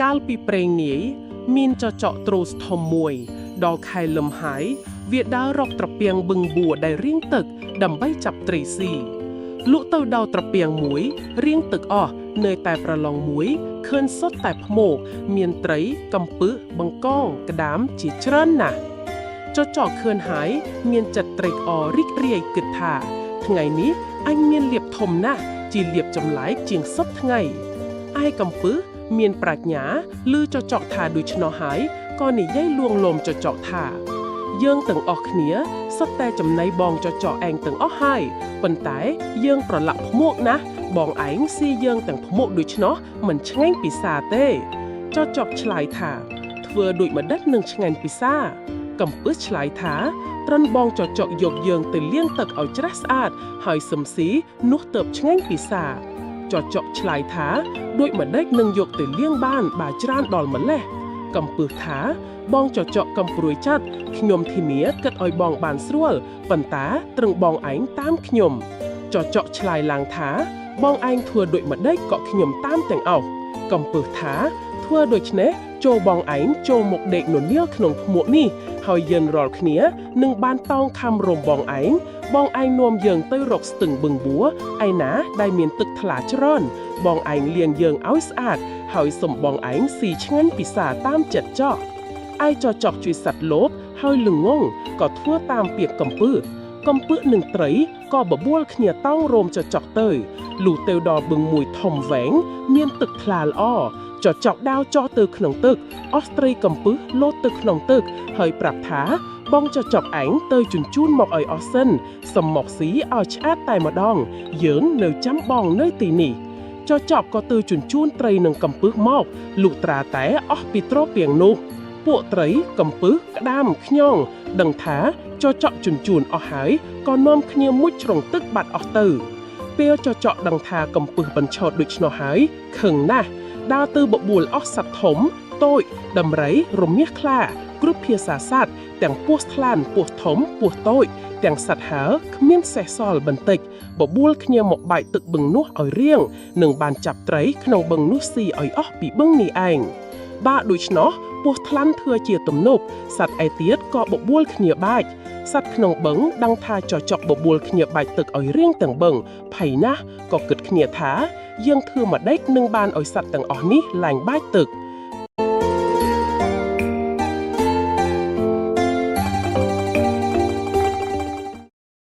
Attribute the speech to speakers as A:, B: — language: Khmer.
A: កាលពីព្រេងនាយមានចចកទ្រូសធំមួយ ដល់ខែលំហើយវាដើររកត្រពាំងបឹងបួរដែលរៀងទឹក ដើម្បីចាប់ត្រីស៊ីលក់ទៅដល់ត្រពាំងមួយរៀងទឹកអស់នៅតែប្រឡងមួយឃើញសុទ្ធតែភ្មោកមានត្រីកំពឹសបង្កងក្តាមជាច្រើនណាស់ចចកឃើញហើយមានចិត្តត្រេកអររីករាយគិតថា ថ្ងៃនេះអញមានលៀបធំណាស់ជាលៀបចម្លែកជាងសពថ្ងៃឯកំពឹសមានប្រាជ្ញាឮចចកថាដូច្នោះហើយក៏និយាយលួងលោមចចកថា យើងទាំងអស់គ្នាសុទ្ធតែចំណៃបងចចកឯងទាំងអស់ហើយប៉ុន្តែយើងប្រឡាក់ភ្មួកណាស់បងឯងស៊ីយើងទាំងភ្មួកដូច្នោះមិនឆ្ងាញ់ពិសាទេចចកឆ្លើយថាធ្វើដូចម្ដេចនឹងឆ្ងាញ់ពិសាកំពឹសឆ្លើយថា ត្រឹនបងចចកយកយើងទៅលាងទឹកឲ្យច្រះស្អាត ហើយសំស៊ីនោះទៅឆ្ងាញ់ពិសាចចកឆ្លើយថាដូចម្ដេចនឹងយកទៅលាងបានបើច្រើនដល់ម្លេះកំពឹសថាបងចចកកំព្រួយចិត្តខ្ញុំធានាគិតឲ្យបងបានស្រួលប៉ុន្តែត្រឹងបងឯងតាមខ្ញុំចចកឆ្លើយឡើងថាបងឯងធ្វើដូចម្ដេចក៏ខ្ញុំតាមទាំងអស់កំពឹសថាធ្វើដូច្នេះចូលបងឯងចូលមកដេកននៀលក្នុងភ្មួកនេះហើយយើងរាល់គ្នានឹងបានតោងខំរំបងឯងបងឯងនាំយើងទៅរកស្ទឹងបឹងបួរឯណាដែលមានទឹកថ្លាច្រើនបងឯងលាងយើងឲ្យស្អាតហើយសំបងឯងស៊ីឆ្ងាញ់ពិសាតាមចិត្តចោះឯចចកជួយសត្វលោភហើយល្ងងក៏ធ្វើតាមពាក្យកំពើកំពឹសនឹងត្រីក៏បបួលគ្នាតោងរោមចចកទៅលុះទៅដល់បឹងមួយធំវែងមានទឹកថ្លាល្អចចកដាវចោះទៅក្នុងទឹកអស់ត្រីកំពឹសលោតទៅក្នុងទឹកហើយប្រាប់ថាបងចចកឯងទៅជញ្ជូនមកឲ្យអស់សិនសំមកស៊ីឲ្យឆ្អាតតែម្ដងយើងនៅចាំបងនៅទីនេះចចកក៏ទៅជញ្ជូនត្រីនឹងកំពឹសមកលុះត្រាតែអស់ពីត្រពាំងនោះពួកត្រីកំពឹសក្តាមខ្ញងដឹងថាចចកជញ្ជូនអស់ហើយក៏នាំគ្នាមុជជ្រុងទឹកបាត់អស់ទៅពេលចចកដឹងថាកំពឹសបញ្ឆោតដូច្នោះហើយខឹងណាស់ដើរទៅបបួលអស់សត្វធំតូចដំរីរមាសខ្លាគ្រប់ភាសាសត្វទាំងពស់ថ្លាន់ពស់ធំពស់តូចទាំងសត្វហើរគ្មានសេះសល់បន្តិចបបួលគ្នាមកបែកទឹកបឹងនោះឲ្យរៀងនិងបានចាប់ត្រីក្នុងបឹងនោះស៊ីឲ្យអស់ពីបឹងនេះឯងបាដូច្នោះពស់ថ្លាន់ធ្វើជាទំនប់សត្វឯទៀតក៏បបួលគ្នាបាច់សត្វក្នុងបឹងដឹងថាចចកបបួលគ្នាបាច់ទឹកឲ្យរៀងទាំងបឹងភ័យណាស់ក៏គិតគ្នាថាយើងធ្វើម្ដេចនឹងបានឲ្យសត្វទាំងអស់នេះឡើងបាច់ទឹក